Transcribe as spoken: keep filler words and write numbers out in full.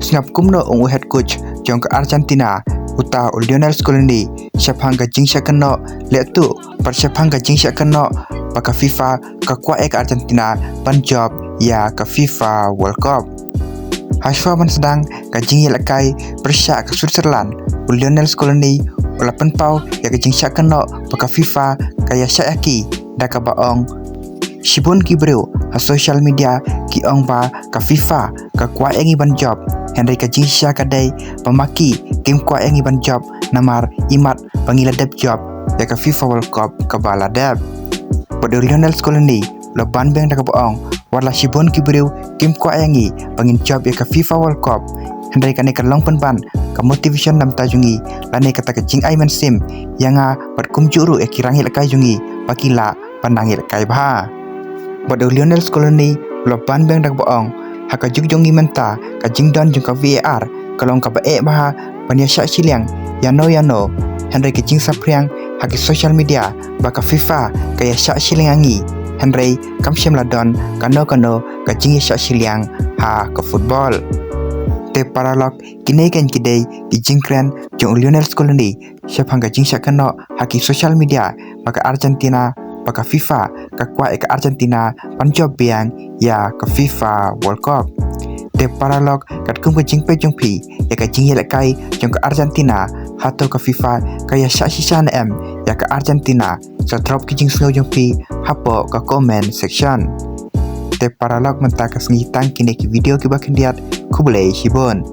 sngap kumno ong u head coach jong ka Argentina, uta u Lionel Scaloni, shaphang ka jingshah kynnoh lehtuh bad shaphang ka jingshah kynnoh ba ka FIFA ka kwah ïa ka Argentina ban jop ïa ka FIFA World Cup. Hashwa ban sdang ka jingïalehkai pyrshah ka Switzerland, u Lionel Scaloni u la pynpaw ïa ka jingshah kynnoh ba ka FIFA ka ïashah ïa ki da kaba ong, shibun ki briew ha social media ki ong ba ka FIFA ka kwah ïa ngi ban jop, hynrei ka jingshah ka dei ba ma ki kim kwah ïa ngi ban jop namar imat ba ngi la dep jop ïa ka FIFA World Cup kaba la dep. Bad u Lionel Scaloni u la ban biang da kaba ong, wat la shibun ki briew kim kwah ïa ngi ba ngin jop ïa ka FIFA World Cup, hynrei kane ka long pynban ka motivation namar jong ngi, lane kata ka jingai mynsiem ïa nga bad kumjuh ruh ïa ki nongïalehkai jong ngi ba ki lah ban nang ïalehkai bha. Bad u Lionel Scaloni u la ban biang da kaba ong, ha ka juk jong ngi mynta ka jingdon jong ka VAR ka long kaba eh bha ban ïashah shiliang ïano ïano, hynrei ka jingsaphriang ha ki social media ba ka FIFA ka ïashah shiliang ïa ngi, hynrei kam shym la don kano kano ka jingïashah shiliang ha ka football. Te paralok, kine kan ki dei ki jingkren jong u Lionel Scaloni shaphang ka jingshah kynnoh ha ki social media ba ka Argentina, ba ka FIFA ka kwah ïa ka Argentina ban jop biang ïa ka FIFA World Cup. Te paralok, katkum ka jingpeit jong phi ïa ka jingïalehkai jong ka Argentina, hato ka FIFA ka ïashah shisha ne em ïa ka Argentina? Sa drop ki jingsngew jong phi hapoh ka comment section. Te paralok, mynta ka sngi tang kine ki video kiba khyndiat. Khublei shibun.